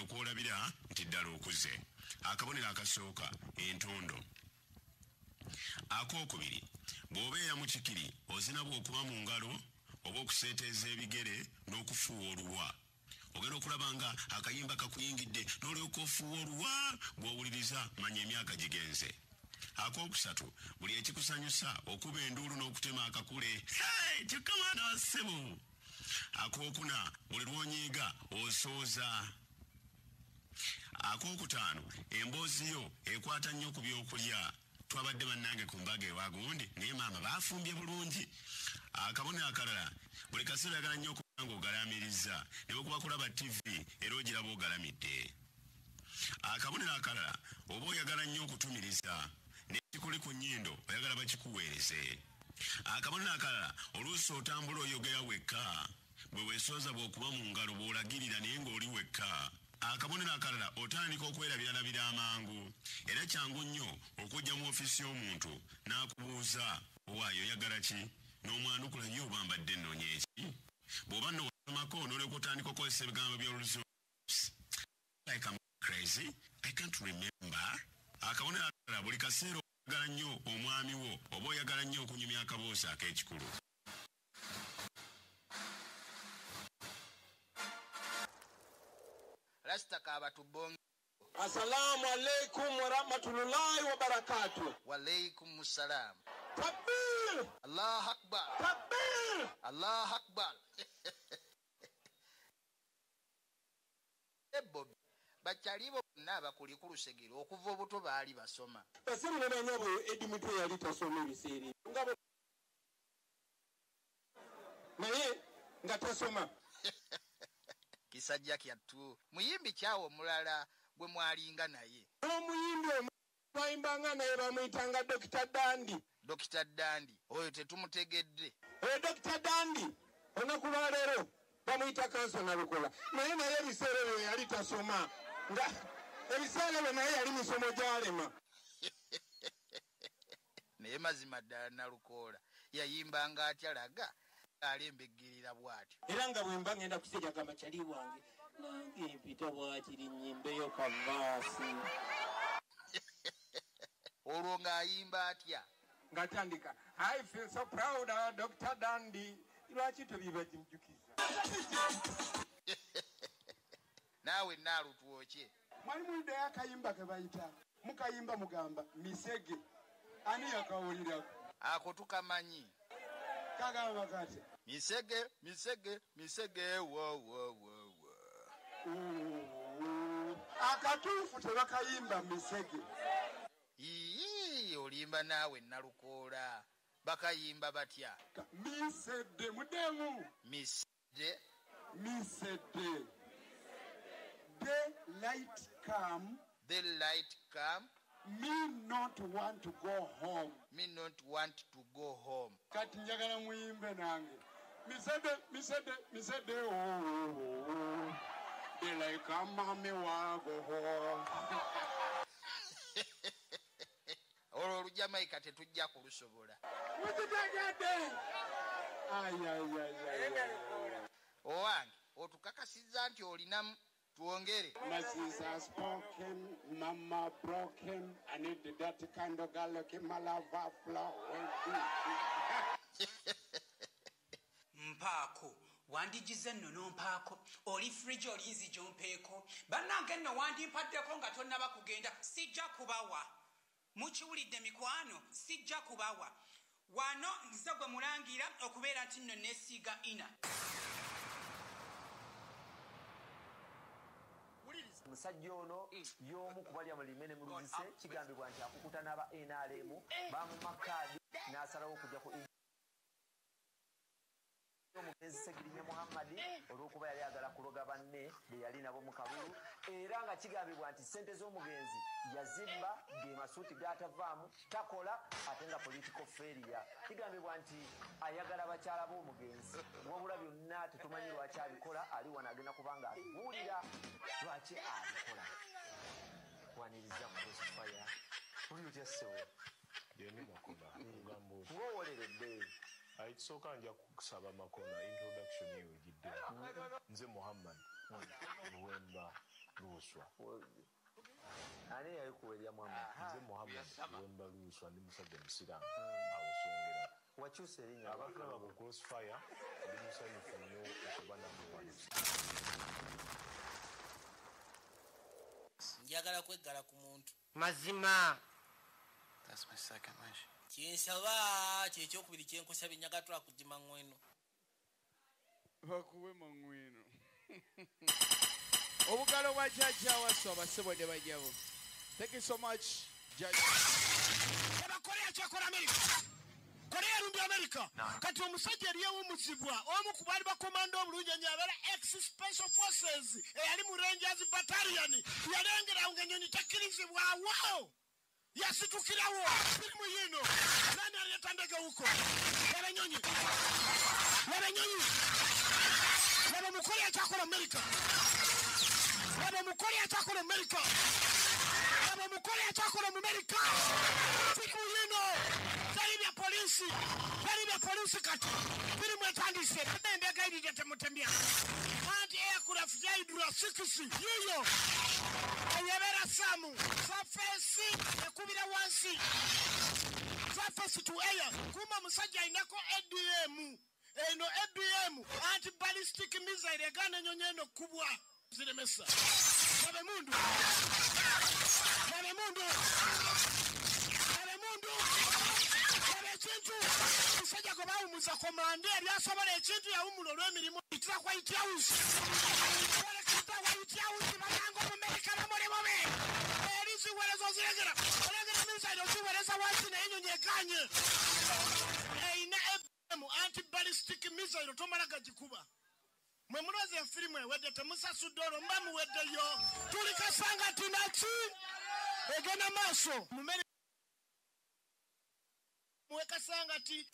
kw'olabira nti ddala okuze. Akabonero akasooka, entondo. Akookubiri, bw'obeera mu kikiri ozina bw'okuba mu ngalo oba okuseeteeza ebigere n'okufuuwa oluwa. Ogenda okulaba nga akayimba kakuyingidde n'olyoka ofuuwa oluwa, bw'owuliriza manya emyaka gigenze. Akookusatu, buli ekikusanyusa okuba enduulu n'okutema akakule. Hey, kyokka mwana wa ssebo! Akookuna, buli lw'onyiiga osooza. Akookutaano, emboozi yo ekwata nnyo ku by'okulya. Twabadde bannange ku mbaga ewa gundi naye maama baafumbye bulungi. Akabonero akalala, buli kaseera oyagala nnyo okubeera ng'ogalaamirizza ne bwe kuba kulaba ttivvi era ogiraba ogalamidde. Akabonero akalala, oba oyagala nnyo okutumiriza n'ekikuli ku nnyindo oyagala bakikuweereze. Akabonero akalala, oluusi otambula oyogera wekka, bwe weesooza bw'okuba mu ngalo bw'olagirira naye ng'oli wekka. Akabonero akalala, otandika okwerabiralabira amangu era kyangu nnyo okujja mu ofiisi y'omuntu n'akubuuza owaaye oyagala ki n'omwanukula ye oba mbadde nnoonya eki? Bw'oba nno wasomako n'olyoka otandika okukozesa ebigambo by'Oluzungu like I'm crazy, I can't remember. Akabonero akalala, buli kaseera oyagala nnyo omwami wo oba oyagala nnyo okunyumya akaboozi ak'ekikulu. Rasta kabatubonge. Assalamu alaikum warahmatullahi wabarakatuh. Walaikum salam. Takbir! Allah Akbar. Takbir! Allah Akbar. Bobi, bakyalibo bonna abakuli ku lusegere okuva obuto baali basoma. Basiru ne banyabo Eddie Mutwe yali tasoma ebiseera ebyo nga naye nga tasoma. Kisajja kyattu. Muyimbi kyawo omulala gwe mwalinga naye? Omuyimbi omulala twayimbanga naye bamuyitanga Dokita Dandi. Dokita Dandi oyo tetumutegedde. Oyo Dokita Dandi olunaku lwa leero bamuyita Kanso Nalukola naye naye ebiseera ebyo yali tasoma nga ebiseera ebyo naye yali misomo gyalema. Naye mazima ddala Nalukoola yayimbanga atya laga alembeggerera bw'atyo. Era nga bwe mba ngenda kusirya gamba kyali wange nange mpita bwakiri nnyimbeyo ka vaasi. Olwo ng'ayimba atya? Ng'atandika I feel so proud of Dr. Dandi. Lwaki tebibajjukiza? Naawe naalutwokye. Mwali muwuliddeyo akayimba ke bayita mukayimba mugamba misege. Ani yakawulirako? Ako tukamanyi. Kagamba kati misege misege misege wo wo wo wo. Akatuufu tebakayimba misege. Ii, olimba naawe Nalukoola. Bakayimba batya? Misede mudemu. Misede. Misede. The light come. The light come. Me not want to go home. Me not want to go home. Kati njagala muyimbe nange. Misede, misede, misede, oh, oh, oh. The light come, me wa go home. Olwo Olujamaika tetujja kulusobola. Mukitegedde. Ay, ay, ay, ay, ay. Owange, otukakasizza nti olinamu twongere. My sister spoken, mama broken. I need that kind of girl like my love flow. Mpaako wandigize nno n'ompaako oli fridge oli nzija ompeeko bannange nno wandimpaddeko nga tonnaba kugenda sijja kubawa. Mukiwulidde mikwano sijja kubawa. Wano nze gwe mulangira okubeera nti nno neesiiga ina. Omusajja ono y'omu ku balya mu limene mu luzise kigambibwa nti akukuta n'aba NRM bamumma kaadi n'asalawo okujja ku omugenzi Ssegirinya Muhammad olw'okuba yali ayagala kuloga banne be yali nabo mu kalulu era nga kigambibwa nti ssente z'omugenzi yazibba ge masuuti g'atavaamu takola ate nga political failure. Kigambibwa nti ayagala bakyala b'omugenzi wabula byonna tetumanyi lwaki abikola ali wano agenda kubanga atubuulira lwaki abikola. Kwaniriza ku Crossfire. Oli otya ssebo? Gyendi Makona, ogamba otya? Ng'owoleredde. Ekisooka nja kusaba Makona introduction eyo egidde. Nze Muhammad Luwemba Luswa. Ani yalikuwa erya Muhammad? Nze Muhammad Wemba Luswa, ndi musajja musiraamu. Awo songera. Wakyusa erinnya. Abatulaba ku Crossfire, ndi musanyufu nnyo okuba nammwe wano. Njagala kweggala ku muntu. Mazima. That's my second wish. Kyensaba kyekyokubiri kyenkusabye, njagala tula kugima ŋŋweno. Bakuwe mangwino. Obugalo bwa jjajja wasso abasebo ne bajjabo. Thank you so much, Judge. Korea kyakola America. Korea erumbye America. Kati omusajja yali yawummuzibwa omu ku baali bakomanda obulungi ennyo abeera ex special forces eyali mu Rangers Battalion, yalengera ng'ennyonyi tekkirizibwawo, yasitukirawo. Firimu yiino nani aliyeta ndege huko? Laba ennyonyi, laba ennyonyi, laba omukorea kyakola America, laba omukorea kyakola America, laba omukorea kyakola mu America. Firimu yiino teri bya poliisi, teri bya poliisi. Kati firimu etandise endege temutembya anti aircraft yaidura 6 yiyo eyebera samu surface ekubira wansi, surface to air. Kuma musajja ainako ADM, eno ABM anti ballistic missile egaana ennyonyi eno kubwa ziremesa. Labe mundu, labe mundu, labe mundu, labe ekintu. Omusajja gwe baawumuza komande yali asobola ekintu, yawumula olw'emirimu. Itira kwa White House, olekita White House, bananga omumerika bamuli bubi. Eri ziweereza oziregera, olegera missile oziweereza wansi naye ennyonyi eganye. Eyina ABM anti ballistic missile, tomala gagikuba. Mwe mulowooza efirimu ewedde? Temusasudde olwo muba muweddeyo. Tuli kasanga tinaki egenda maaso mumere mwekasanga ti.